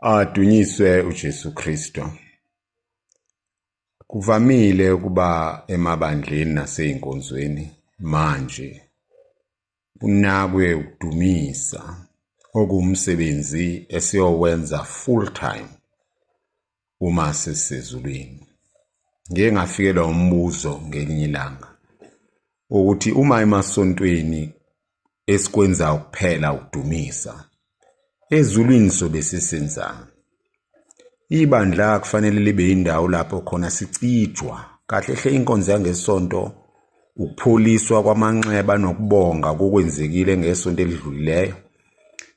Adunyiswe uJesu Kristu. Kuvamile ukuba emabandleni nasey'nkonzweni manje kunakwe ukudumisa okuwumsebenzi esiyowenza full time uma sesisezulwini. Ngike ngafikelwa umbuzo ngelinye ilanga ukuthi uma emasontweni esikwenzayo kuphela ukudumisa, ezulwini sobe sesenzani? Ibandla kufanele libe indawo lapho khona sicijwa kahle hle inkonzo yangesonto ukupholiswa kwamanxeba nokubonga kokwenzekile ngesonto elidlulileyo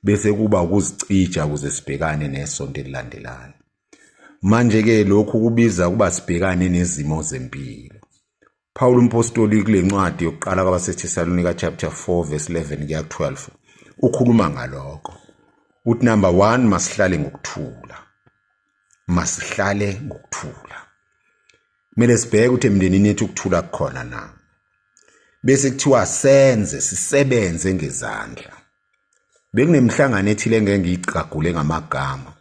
bese kuba ukuzicija ukuze sibhekane nesonto elilandelayo. Manje-ke lokhu kubiza ukuba sibhekane nezimo zempilo. Paul umpostoli kule ncwadi yokuqala kwabaseThesalonika chapter 4 verse 11 kuya 12 ukhuluma ngalokho. Uthi number 1 masihlale ngokuthula. Masihlale ngokuthula. Kumele sibheke ukuthi emndenini yethu ukuthula kukhona na. Bese kuthiwa senze sisebenze ngezandla. Bekunemihlangano ethile engeke ngiyicagule ngamagama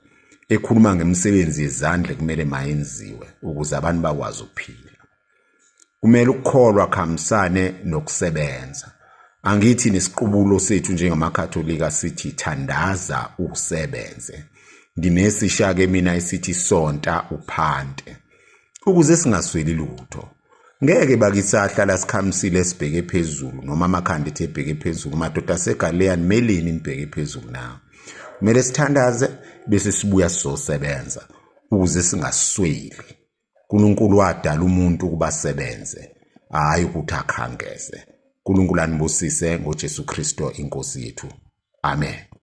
ekhuluma ngemisebenzi yezandla ekumele mayenziwe ukuze abantu bakwazi ukuphila. Kumele ukukholwa kuhambisane nokusebenza. Angithi nesiqubulo sethu njengamaKhatholika sithi thandaza usebenze. Nginesisha-ke mina esithi sonta uphante. Ukuze singasweli lutho. Ngeke bakithi sahlala sikhamisile sibheke phezulu noma amakhanda ethu ebheke phezulu madoda aseGalileya nimeleni nibheke phezulu na. Kumele sithandaze bese sibuya sizosebenza ukuze singasweli. uNkulunkulu wadala umuntu ukuba asebenze, hhayi ukuthi akhangeze. uNkulunkulu anibusise ngoJesu Kristo inkosi yethu. Amen.